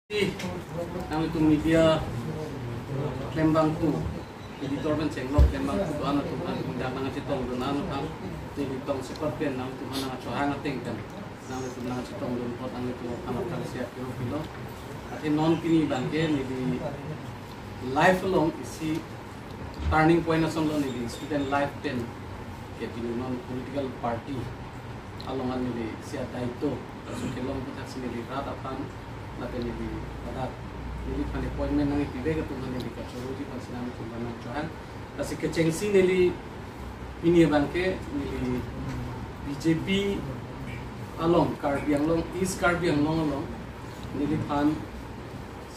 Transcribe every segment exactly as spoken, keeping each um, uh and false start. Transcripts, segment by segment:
Nanglitum media klembangphu, editor pen chenglok klembangphu do-an atum aphan, dak nangchetongdun an aphan, neli tongsi apot pen nanglitum aphan nangchohang ateng pen nanglitum nangchetongdun apot nanglitum aphan aphrangsi akero pilo. Athe non pini abangke neli life along isi turning point asonlo, neli student life pen ke pini non political party along an neli isi adaito kasu kelong aputhaksi neli rat aphan lapen neli ladak neliphan appointment nangkipivek atum aphan neli kachoroji aphansi nanglitum aphan nangchohang. Lasi kechengsi neli pini abangke neli B J P along, Karbi Anglong, East Karbi Anglong along neliphan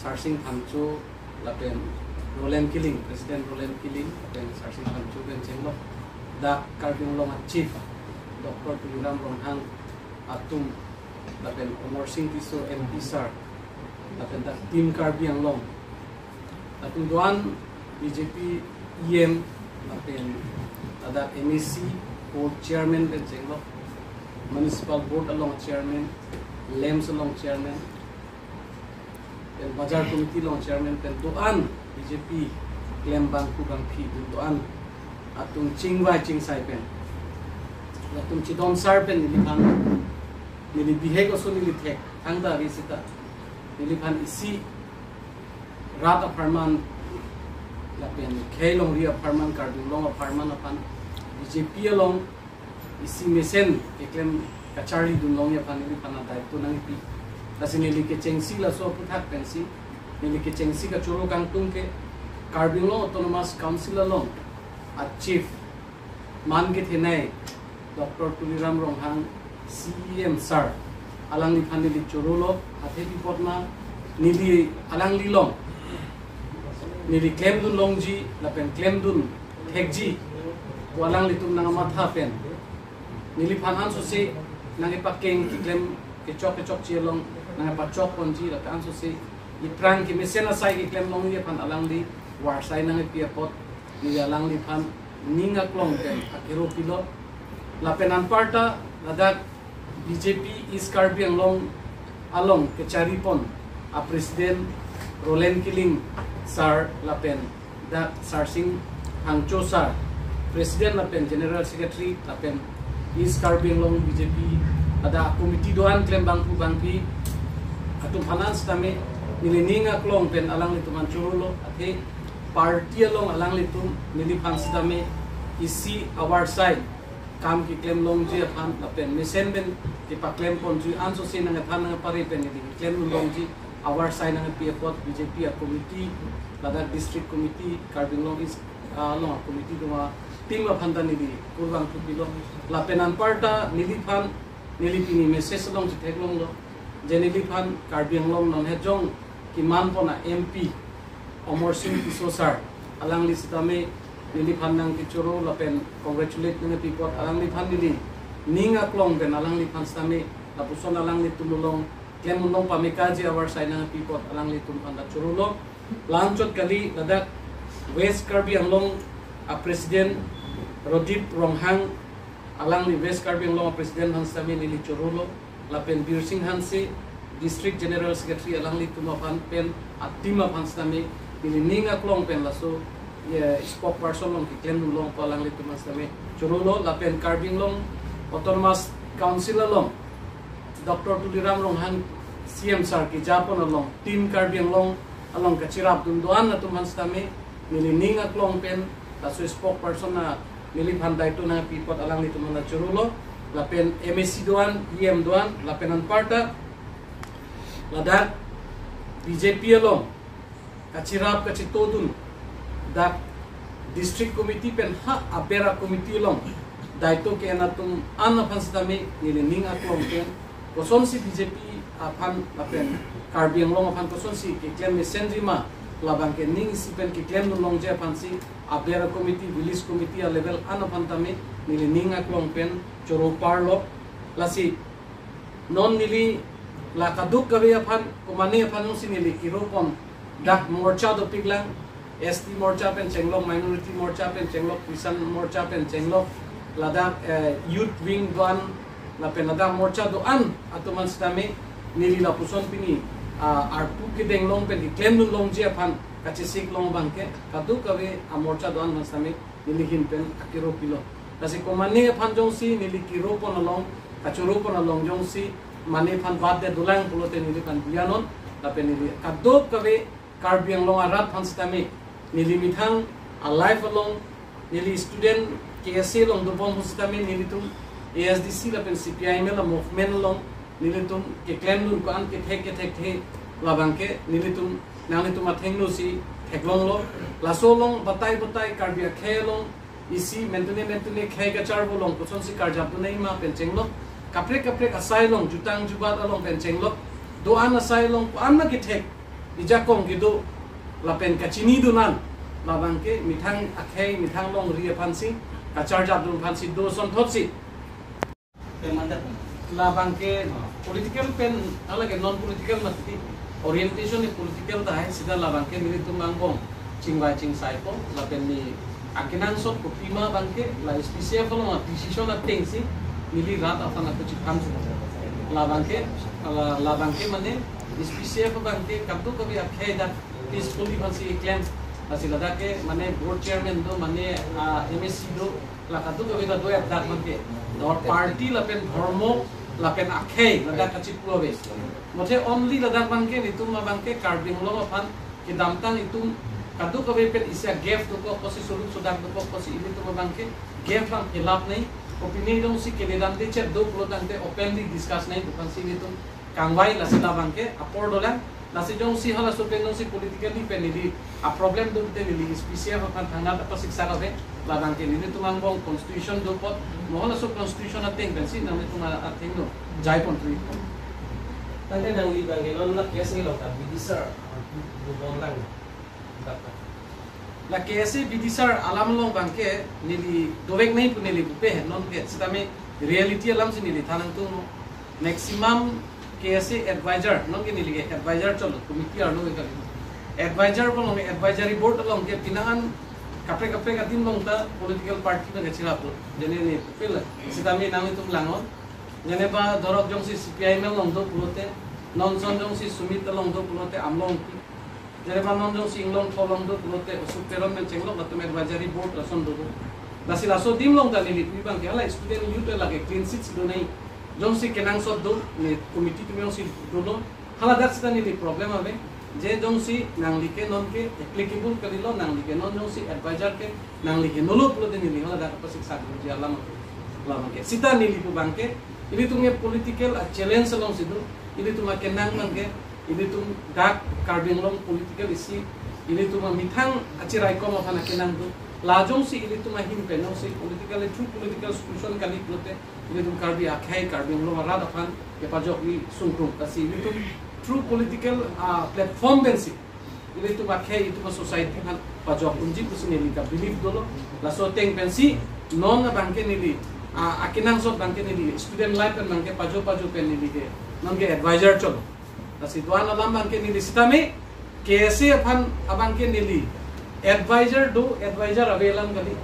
Sarsing Phangcho lapen Roland Killing, President Roland Killing lapen Sarsing Phangcho pen chenglok, dak Karbi Anglong a Chief Doctor Tuliram Ronghang atum, lapen Amarsing Tisso M P sir, lapen dak Team Karbi Anglong atum do-an, B J P E M, lapen ladak M A C board chairman pen chenglok, municipal board along chairman, LAMPS along chairman, pen bazar committee along chairman, pen do-an B J P klembangphu bangphi do-an atum chingvai chingsai pen, latum chidon sar pen neliphan, neli bihek oso neli thek thangta ri sita neliphan isi rat apharman lapen khei longri apharman, Karbi Anglong apharman aphan B J P along isi mesen keklem kacharlidun longji aphan neliphan adaito nangpi. Lasi neli kechengsi laso aphuthak pensi, neli kechengsi kachoro kangtung ke Karbi Anglong Autonomous Council along a Chief man kethenei Doctor Tuliram Ronghang C E M sir, alangliphan neli chorolo, athe pi apot ma neli alanglilong neli klemdun longji lapen klemdun thekji pu alanglitum nangmatha pen neliphan ansose nangkepakeng keklem kechok kechokche along nangkepachok ponji, lapen ansose iphrang kemesen asai keklem longji aphan alangli varsai nangpi apot neli alangliphan ning aklong pen akero pilo. Lapen anparta ladak B J P East Karbi Anglong along kechari pon a President Roland Killing sir lapen dak Sarsing Phangcho sir, President lapen General Secretary lapen East Karbi Anglong B J P ada committee do-an klembangphu bangphi atum aphan sitame neli ning aklong pen alanglitum aphan chorolo, athe party along alanglitum neliphan sitame isi avarsai kam keklem longji aphan lapen mesen pen kepaklem ponji ansose nangkethan nangkepare pen neli keklem longji avarsai nangpi apot B J P a committee, ladak district committee, Karbi Anglong East, ah, along a committee doma team aphan ta neli kurvangthu pilo. Lapen anparta neliphan neli pini message along chetheklonglo, je neliphan Karbi Anglong non hejong keman pon a M P Amarsing Tisso sir, alangli sitame neliphan nangkechoro lapen congratulate nangpi apot alangliphan neli ning aklong pen alangliphan sitame lapuson alanglitum along klemdun long pamekaji avarsai nangpi apot alanglitum aphan ta chorolo. La-anchot kali, ladak West Karbi Anglong a President Rodip Ronghang, alangli West Karbi Anglong a President aphan sitame neli chorolo, lapen Birsing Hanse, District General Secretary, alanglitum aphan pen a team aphan sitame neli ning aklong pen laso, ye, spokesperson along keklemdun long pu alanglitum aphan sitame chorolo, lapen Karbi Anglong Autonomous Council along Doctor Tuliram Ronghang C M sir keja pon along Team Karbi Anglong along kachirapdun do-an atum aphan sitame neli ning aklong pen laso spokesperson a neliphan daito nangpi apot alanglitum aphan chorolo, lapen M A C do-an, E M do-an, lapen anparta ladak B J P along kachirap kachitodun dak district committee pen ha aber a committee along daito ke-en atum an aphan sitame neli ning aklong pen kosonsi B J P aphan lapen Karbi Anglong aphan kosonsi keklem mesenji ma, labang ke ning isi pen keklemdun longji aphansi aber a committee, village committee a level an aphan tame neli ning aklong pen choro parlo. Lasi non neli la kadokave aphan, komane aphan jongsi neli kero pon, dak morcha dopiklang, S T morcha pen chenglok, minority morcha pen chenglok, Christian morcha pen chenglok, ladak, eh, youth wing do-an, lapen ladak morcha do-an atum aphan sitame neli lapuson pini ah, arpu kedeng along pen keklem dun longji aphan kachesik along abangke kadokave amorcha do-an aphan sitame neli ahin pen akero pilo. Lasi komatne aphan jongsi neli kero pon along, kachoro pon along jongsi mane aphan bat det dolang pulote neli aphan bianon, lapen neli kadokave Karbi Anglong arat aphan sitame neli methang a-life along, neli student K S A along dobom aphan sitame nelitum A S D C lapen C P I M L a-movement along nelitum keklem dun ko-an kethek kethek the, labangke nelitum nanglitum athengno si theklonglo. Laso along batai batai Karbi akhei along isi mentune mentune khei kacharbo along kosonsi karjap dun nangji ma pen chenglok. Kaprek kaprek asai along, jutang jubat along pen chenglok. Do-an asai along ko-an ma kethek, ijakong kedo, lapen kachini dun an, labangke methang akhei, methang longri aphansi, kacharjap dun aphansi do asonthotsi. Pemandat. Labangke political pen, alage non political mati, orientation ni political tahai, seta labangke nelitum angbong chingvai chingsaipo, lapen ne akenangsot kopima abangke la S P C F along a-decision atengsi neli rat aphan ako chiphan si. Labangke, la, labangke mane S P C F abangke kadokave akhei dak peacefully aphansi keklem. Lasi ladak ke mane board chairman do, mane, ah, M A C do, la kadokave ta do, ladak abangke. Dor party lapen dhormo lapen akhei ladak kachipu ave. Mothe only ladak abangke nelitum abangke Karbi Anglong aphan kedamtang itum kadokave pen isi a-gap dokok pusi, suluk sudak dokok pusi, ilitum abangke gap abang fill up nangji. Opinion jongsi keledamde chet do pulo tangte openly discuss nangji pu aphansi nelitum kangvai, lasi labangke apor dolang. Lasi jongsi halaso pen jongsi politically pen neli a-problem do te neli S P C F aphan thangnat aphan siksa kave, labangke nelitum angbong constitution do apot, mo halaso constitution ateng pensi nanglitum athengno jai pon tri. Tangte nangli abangke non la K S A along ta bidisar dobom lang. La K S A bidisar alam along abangke neli dovek nangji pu neli pupe, non ke sitame reality alamsi neli than nangtunglo. Maximum K S A advisor, non ke neli ke advisor cholo, committee arlo ke kali. Advisor along, advisory board along ke pinangan kaprek kaprek adim along ta political party abangke chiraplo. Jene ne pupela, sitame nanglitum langnon. Jene ba dorok jongsi C P I M L along do pulote, non ason jongsi Sumit along do pulote, Amlong pi. Jene ba non jongsi Inglongtho along do pulote, Osuk Teron pen chenglok latum advisory board lason do do. Lasi laso adim along ta neli pu abangke hala student youth lake clean sheet si do nangji. Jongsi kenangsot do, ne committee atum jongsi dolo, haladak seta neli problem ave. Je jongsi nangli ke non ke applicable kalilo, nangli ke non jongsi advisor ke nangli ke nolo pulote neli haladak aphan siksa doji alam ave. Alam ke. Seta neli pu abangke, ilitum ke political a-challenge alongsi do, ilitum akenang abangke, ilitum dak Karbi Anglong political isi, ilitum amethang achiraikom aphan akenang do. La jongsi ilitum ahin pen jongsi politically, through political solution kali pulote, ilitum Karbi akhei, Karbi Anglong arat aphan kepajokji sungkrung. Lasi ilitum through political, ah, platform pensi ilitum akhei, itum a-society aphan pajok unji pusi neli ka-believe dolo. Laso ateng pensi non abangke neli, ah, akenangsot abangke neli student life pen abangke pajo pajo pen neli ke non ke advisor cholo. Lasi do-an alam abangke neli sitame K S A aphan abangke neli advisor do, advisor ave alam kali.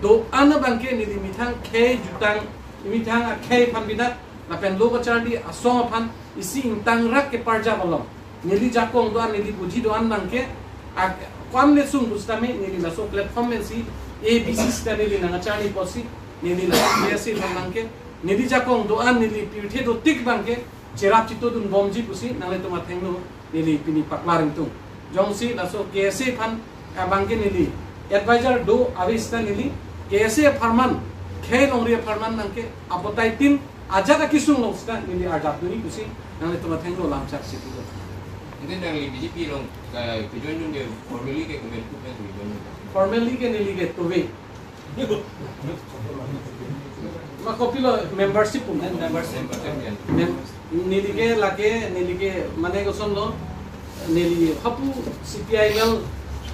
Do-an abangke neli methang khei jutang, methang akhei aphan binak, lapen lo kacharli asong aphan isi ingtangrak keparjap along, neli jakong do-an, neli buji do-an abangke, ak-, ko-an le sung pusitame neli laso platform pensi A B C sita neli nangcharli pusi, neli laso K S A aphan abangke, neli jakong do-an, neli pirthe dotik abangke cherap chito dunbomji pusi nanglitum athengno neli pini paklar ingtung. Jongsi laso K S A aphan abangke neli advisor do ave sita neli K S A apharman, khei longri apharman abangke apotai tin ajat akesung along sita neli arjap dunji pusi nanglitum athengno lamchak si pulo. Mungkin nangli B J P along, eh, ke-join dunde formally ke kemen tu kan ke-join dunde. Formally ke neli ke tuve. Ma kopilo membership pun. Membership. Mem-, neli ke lake, neli ke mane kosonlo, neli hapu C P I M L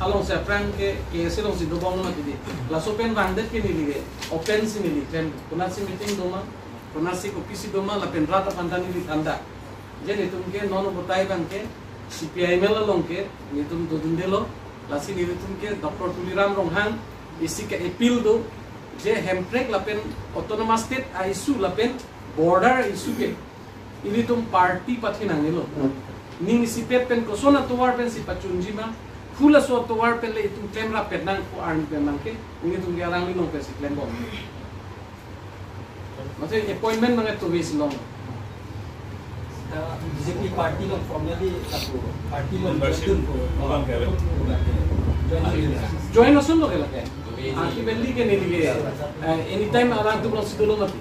alongsi aphrang ke, K S A alongsi dobom mati di. Laso pen bangdet ke neli ke open si neli pen. Konatsi meeting doma, konatsi kopisi doma, lapen rat aphan ta neli than da. Je netum ke non obotai abangke C P I M L along ke netum dodundelo, lasi netum ke Doctor Tuliram Ronghang isi ke-appeal do, je Hemprek lapen autonomous state a-issue lapen border issue ke ilitum party pathinang nelo. Ning isipet pen koson atovar pensi pachunji ma, halaso atovar pen le itum klemrap pen nang ko arni pen nang ke, ung itum ke alangli along pensi klembom. Mate appointment nang eto base long. Uh, B J P party along formally satu party along membership join ko. Bukan kaya. Join ko. Join asun lo ke lake. Aki beli ke neli ke. Eh, anytime alangtum alongsi dolo mati.